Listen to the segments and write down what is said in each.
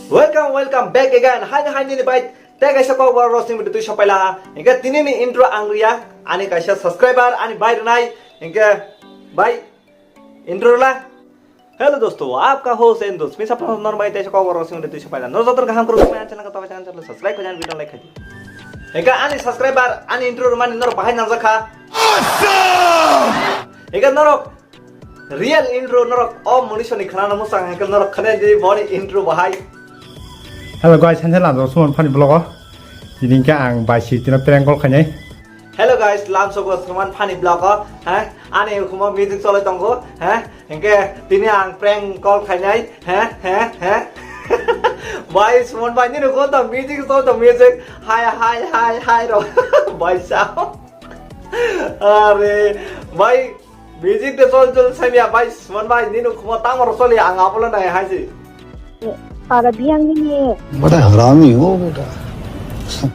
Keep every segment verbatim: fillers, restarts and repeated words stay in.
Welcome, welcome back again. Hai, hai, nini bai. Tei kaisa kok borok rosni mudi twi sopaila. Hingke tini ni intro ang riya. Ani kaisa subscriber, ani bai rwnai. Hingke bai intro la. Hello dosto, aapka host and dost. Misa pano normal tei kok borok rosni mudi twi sopaila. Nor jotor kaham kuru mai channel ka tabai channel subscribe khajan video like khajan. Hingke ani subscriber, ani intro rwmani norok bahai nangjakha. Hingke norok Real intro norok o munisoni khana muchang hingke norok khana di boni intro bahai. Hello guys, hanse lamjok Suman Funny Vlog o. Tini hingke ang bai si tino prank call khainai. Hello guys, lamsoko Suman Funny Vlog o. Ha? Ani hukumo music chole tongo. Ha? Hingke tini ang prank call khainai. Ha? Ha? Ha? Bai Suman bai nini hukumo to music chole to music. Hai hai hai hai ro. Bai sa. Are bai. Music de chol chol saimya bai Suman bai nini khuma tamo ro choli ang abono nai haisi. Para biang ni. बड़ा हरामी हो बेटा।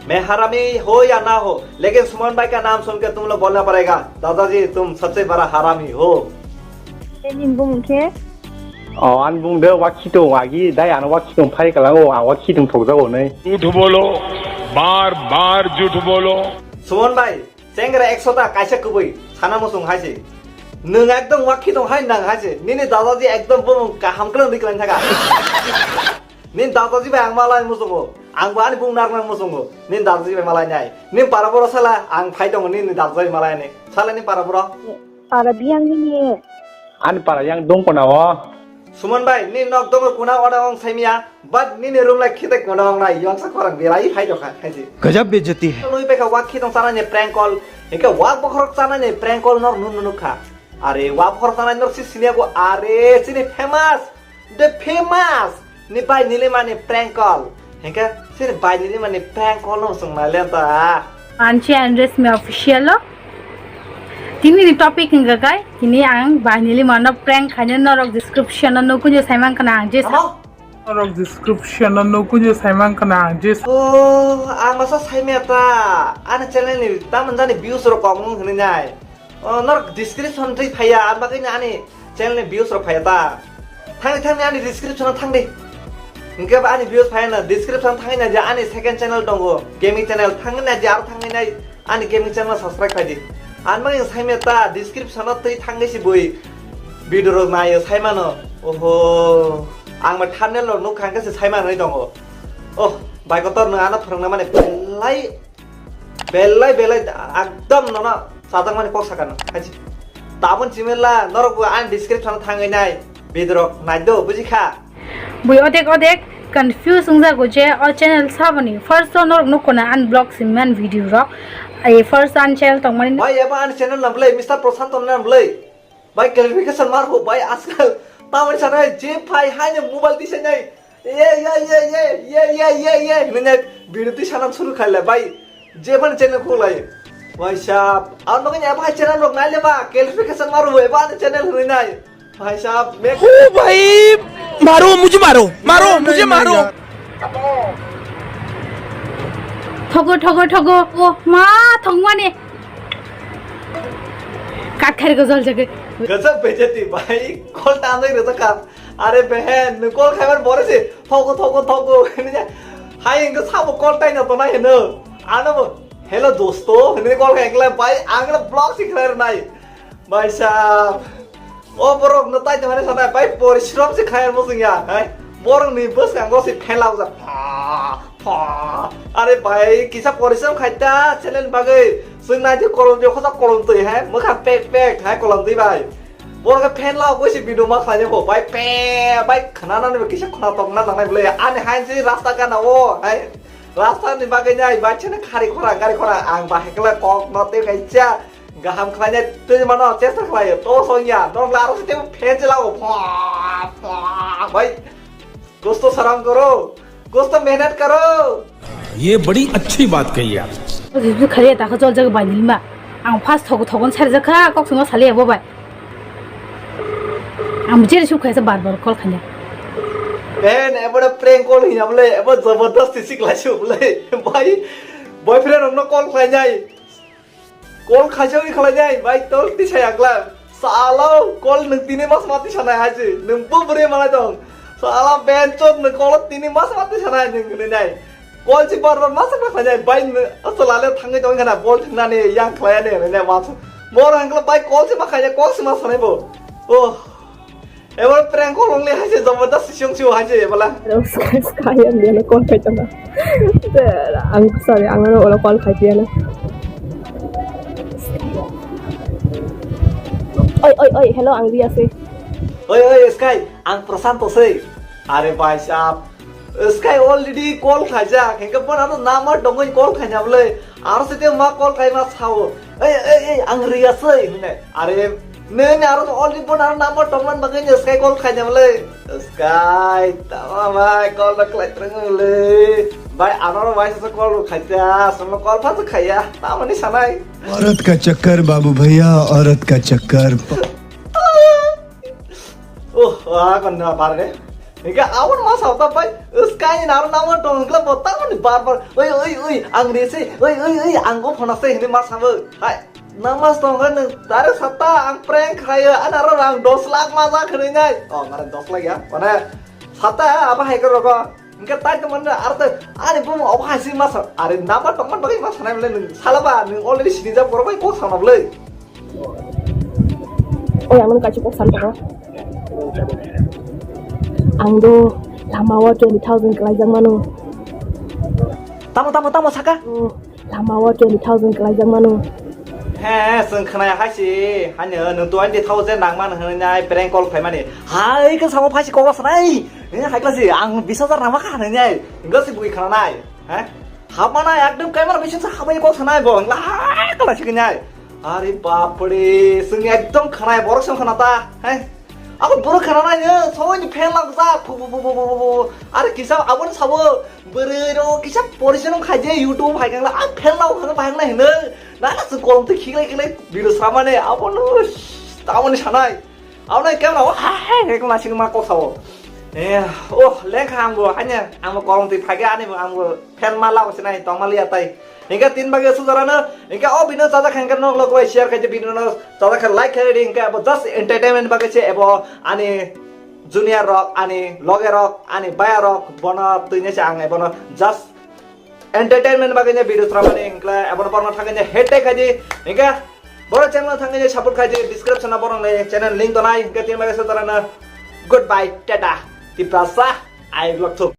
मैं हरामी हो या ना हो, लेकिन सुमन भाई का नाम सुन के तुम लोग बोलना पड़ेगा, दादाजी तुम सबसे बड़ा हरामी हो। Nini bumung khe? O, ani bumung de Wakhitung, agi dai ano Wakhitung phai kalango, a Wakhitung thokjago nei. झूठ बोलो, बार बार झूठ बोलो। Suman bai, Chengra ekso ta kaisa kubui sana muchung hai se. Nwng ekdom Wakhitung hai nang hai se. Nini dadaji ekdom bumung kaham kwlwng di kwlwng thaka. Nini dadaji bai ang malai muchungo. Ang bo ani bumung narwknai muchungo. Nini dadaji bai malai nai. Nini para boro sala ang phai tongo nini dadaji malai ni. Sala ni para boro. Para biang nini. Ani para yang dong kona o. Suman bai, ni nok dong kuna ora ong saimia. But nini room lai khitai kono wngnai, yongsa khorang belai phai dokha, khaisi. गजब बेइज्जती है। Nui pekha Wakhitung chanani prank call, hingke wak bokhorok chanani prank call nor nun nukha. Are wak bokhorok chanai nor si siniya go, are chini famous, the famous, ni bai nili mani prank call. Hingke chini bai nili mani prank call no sung nai lenta. Anchi and Resmi official lo. Tini ni topic hingka kai, tini ang bai nili mano prank khaina norok description no nukuni saimang kana ang je. Amo? Norok description o nukuni saimang kana ang je. O, ang masa saimya ta. Ani channel ni tamon jani views rok kok wng hwnwi nai. O, norok description twi phaiya, ang bagwi ani channel ni views rok phaiya ta. Thangni thangni ani description o thangdi. Hingke ba ani views phaiya na description thangwi nai je ani second channel tongo, gaming channel thangwi nai je aro thangwi nai. Ani gaming channel subscribe khai di. Ang bagwi saimya ta description o twi thangwi si bui video rok naio saimano. Oho. Ang ma thumbnail rok nukha hingke se saimano tongo. Oh, bai kotor nwng ano phwrwngna mani belai belai belai ekdom nono sajak mani kok sakha nang. Haji. Tabun chimela norok bo ani description o thangwi nai video rok nai do bujikha. Bui odek odek confuse wngjago je o channel saboni. First o norok nukuna ani vlog simani video rok. Ai first ani channel tongmani. Bai eba ani channel na bwlai Mister Prashanto na bwlai. Bai clarification mar ho bai askal. Tamani sanai je phai haine mobile tisanai. Ye ye ye ye ye ye ye ye ye. Nene video tisanam suru khaile bai. Jephano channel khulai. Bhai sahab, ang bagwi eba hai channel rok nai le ba, clarification maru eba ani channel hwnwi nai. Bhai sahab, me ओ भाई, मारो, मुझे मारो, मारो, मुझे मारो। Thogo, thogo, thogo. O ma, thongmani. Kathar gojol jage. Gajab bejati bhai, call ta nai rwjakha. Are behen, nwng call khaibar bore se, thogo, thogo, thogo. Hai, hingke sabo call taina tonai hino. Ano bo, "Hello dosto," hini call khai khlai, bai, ang na block si khlai nai. Bai sa, o borok no tai tongani sanai, bai, porishrom si khlai mo sing ya, hai. Borok ni bwskango si phelak jak, pha, pha. Are bai, kisa porishrom khai ta, channel bagwi. Sing nai di kolom di, khosa kolom twi, hai. Mokha pek, pek, hai, kolom twi bai. Borok fan la goi se video ma khlai bo bai pe bai khana nani bo kisa khana tong na nangnai bole ani hain se rasta gana o hai rasta ni bagwi nai bai chene khari khora gari khora ang ba hekla kok no te kai cha gaham khlai nai twi mano chesta khlai to song ya norok la aro se te fan se la o pha pha bai. दोस्तों शर्म करो, कुछ तो मेहनत करो। ये बड़ी अच्छी बात कही आप। Khare ta khajol jaga bai nilma. Ang first thogo thogon sar jakha kok sima sali abo bai. Ang jere suk khaisa bar bar call khanya. Ben ebo da prank call hinya bole, ebo jabardasti sik lai suk bole. Bai boyfriend rokno call khlainai. Call khaisa wi khlai nai, bai tol tisai akla. Salo, call nwng tini mas ma tisa nai haji. Nwng bo bwrwi malai tong. Sala benchot no kolo tini masa mati sana ni ni nai. Kol si bar bar masa masa nai bai no asal ale thangai tong kana bol thang nani yang khlaya ne ne masa. Mor hangkla bai kol si ma khaya kol si ma sanai bo. Oh. Ebar prank call only haise jabardast siyong siyo haise ebala. Aduh, Sky, Sky, ang dia call khai tong. Ang sorry, ang ano olo call khai dia na. Oi, oi, oi, hello, ang Ria se. Oi, oi, Sky, ang Prashanto se. Are bhai sahab, Sky already call khaijak, hingke bono ano number tongwi call khaina bwle. Aro se ma call khai ma sao. Ei, ei, ei, ang Ria se, hine. Are, ne, ne, aro already bono ano number tongman bagwi ni Sky call khaina bwle. Sky, tama bhai, call da khlai twrwng bwle. Bhai, ano bhai se call khaija, sono call pha khaiya. Tamani sanai. औरत का चक्कर बाबू भैया, औरत का चक्कर। Oh, ah, kon na bar de. Hingke abon ma sao ta pai. Sky ni naro namo tong hingke bo ta ni bar bar. Oi, oi, oi, ang Ria se. Oi, oi, oi, ang go phone se hini ma sao. Hai. Nang ma tong kan tare sata ang prank khayo. Ana ro rang dos lakh ma ja khri nai. Oh, mare dos lakh ya. Mana sata apa hai ko rogo. Hingke tai to mana aro to ani bum obo hai si ma sao. Are namo tong man bagai ma sanai bole nung. Sala ba nung already sini ja borok bai ko sao na bole. Oi, ang nung kaisa kok san tongo. Ang do lama o twenty thousand kalaijak mano. Tamo, tamo, tamo saka? Oh, lama o twenty thousand kalaijak mano. He, he, chwng khnaya hai si, haino nung twenty thousand nang man hwnwi nai prank call khlaimani. Hai, khe samo phaisi kok sanai. He, hai klasi, ang bis hajar nang ma kha hwnwi nai. Hingke si bui khnanai. He? Hapmana ekdom camera bising sa habai kok sanai bo. Ngla kala sikini ai. Are bapre, sing ekdom khanai borok sing khana ta. Hai. Abo borok khana nai ne, soi ni fan lak sa. Pu, pu, pu. Are kisa abo ni sabo. Bwrwi ro kisa porison khai je YouTube hai kangla. A fan lak khana bai nai ne. Na na sing kolom te khiklai khiklai video samane. Abo no. Tamo ni sanai. Abo nai camera o hai hai hai kok nasing ma kok sao. Eh, oh, lengkha ang bo, hanya ang bo kolom twi phage ani bo ang bo fan ma lao sinai tong ma liya tai. Hingke tin bage sujarano, hingke o video chajak hingke nok lok bai share khai video no chajak khai like khai di hingke abo just entertainment bage se abo ani junior rok ani loge rok ani baya rok bono twi ne se ang abo no just entertainment bagwi ne video sramani hingkla abono borno thangwi ne hate khai di hingke boro channel thangwi ne support khai di description o borok ni channel link tonai hingke tin bage sujarano goodbye tata tiprasa ai vlog thuk.